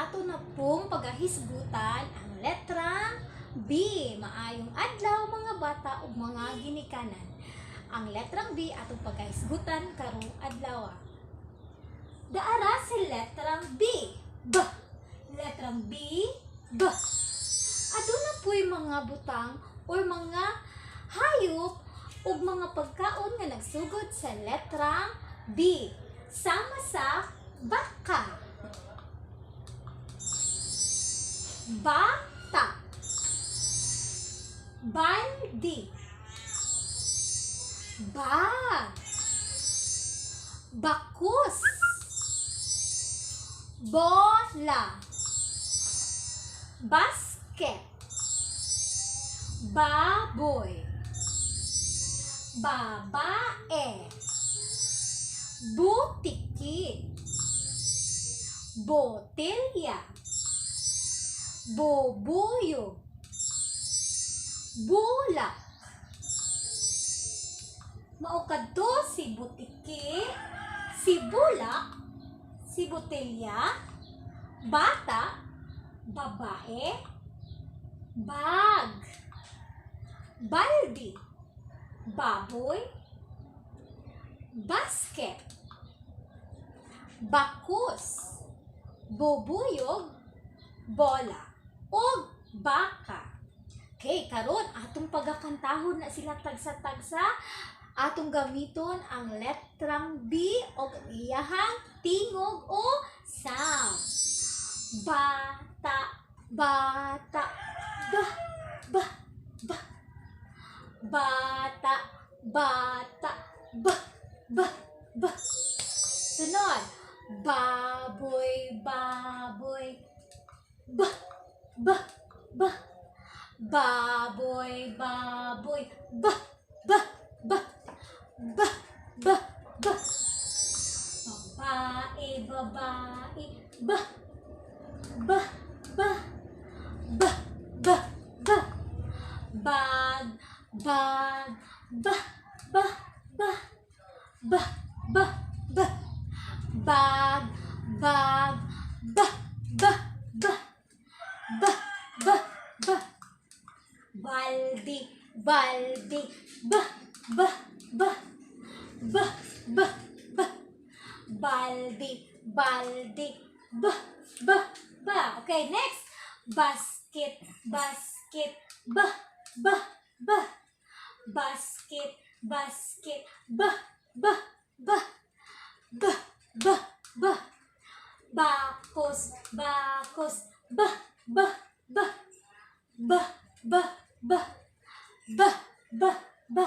Ato na pong pagahisgutan ang letrang B. Maayong adlaw, mga bata ug mga ginikanan. Ang letrang B atong pagahisgutan karong adlaw. Daara si letrang B. B. Letrang B. B. Aduna po'y mga butang or mga hayop ug mga pagkaon nga nagsugod sa letrang B. Sama sa baka, bata, baldi, bag, bakus, bola, basket, baboy, babae, butiki, botelya, bubuyog, bulak. Mao kadto si butiki, si bulak, si botelya, bata, babae, bag, baldi, baboy, basket, bakus, bubuyog, bola, ug baka. Okay, karon atong pagakantahon na sila tagsa-tagsa. Atong gamiton ang letrang B o ang iyahang tingog o sound. Bata, bata, ba, ba, ba. Bata, bata, ba, ba, ba. Sunod, baboy, baboy, ba, ba, ba. Baboy, baboy, ba, ba, ba, ba, ba, ba. Babae, babae, ba, ba, ba, ba, ba, ba. Bag, bag, ba, ba, ba, ba, ba, ba. Bag, bag, ba, ba, ba, ba, ba, ba. Baldi, baldi, ba, ba, ba, ba, ba, ba. Baldi, baldi, ba, ba, ba. Okay, next. Basket, basket, ba, ba, ba. Basket, basket, ba, ba, ba, ba, ba, ba. Bakos, bakos, ba, ba, ba, ba, ba, ba, ba, ba, ba.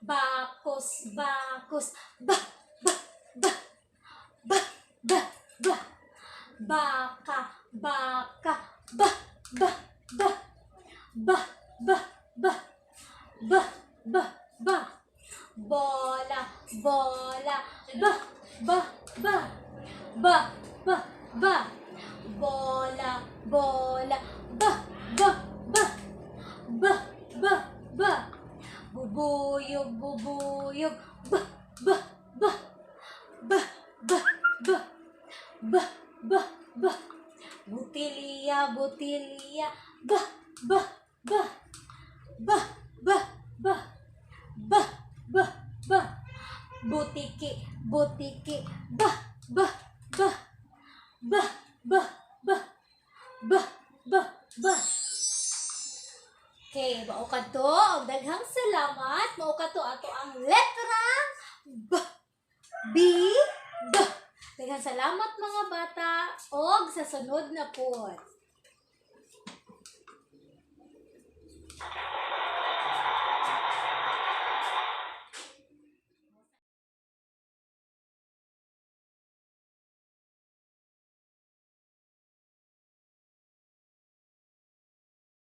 Bakos, bakos, ba, ba, ba, ba, ba, ba. Baka, baka, ba, ba, ba, ba, ba, ba, ba, ba, ba. Bola, bola, ba, ba, ba, ba, ba, ba. Bola, bola, ba, ba, ba, ba, ba, ba. Bubuyog, bubuyog, ba, ba, ba, ba, ba, ba, ba, ba, ba. Botelya, botelya, ba, ba, ba, ba, ba, ba, ba, ba, ba. Butiki, butiki, ba, ba, ba, ba, ba, ba, ba, ba, ba. Okay, mao kadto. Og daghang salamat. Mao kadto ato ang letrang B. B, B. Daghang salamat, mga bata, og sa sunod na pod.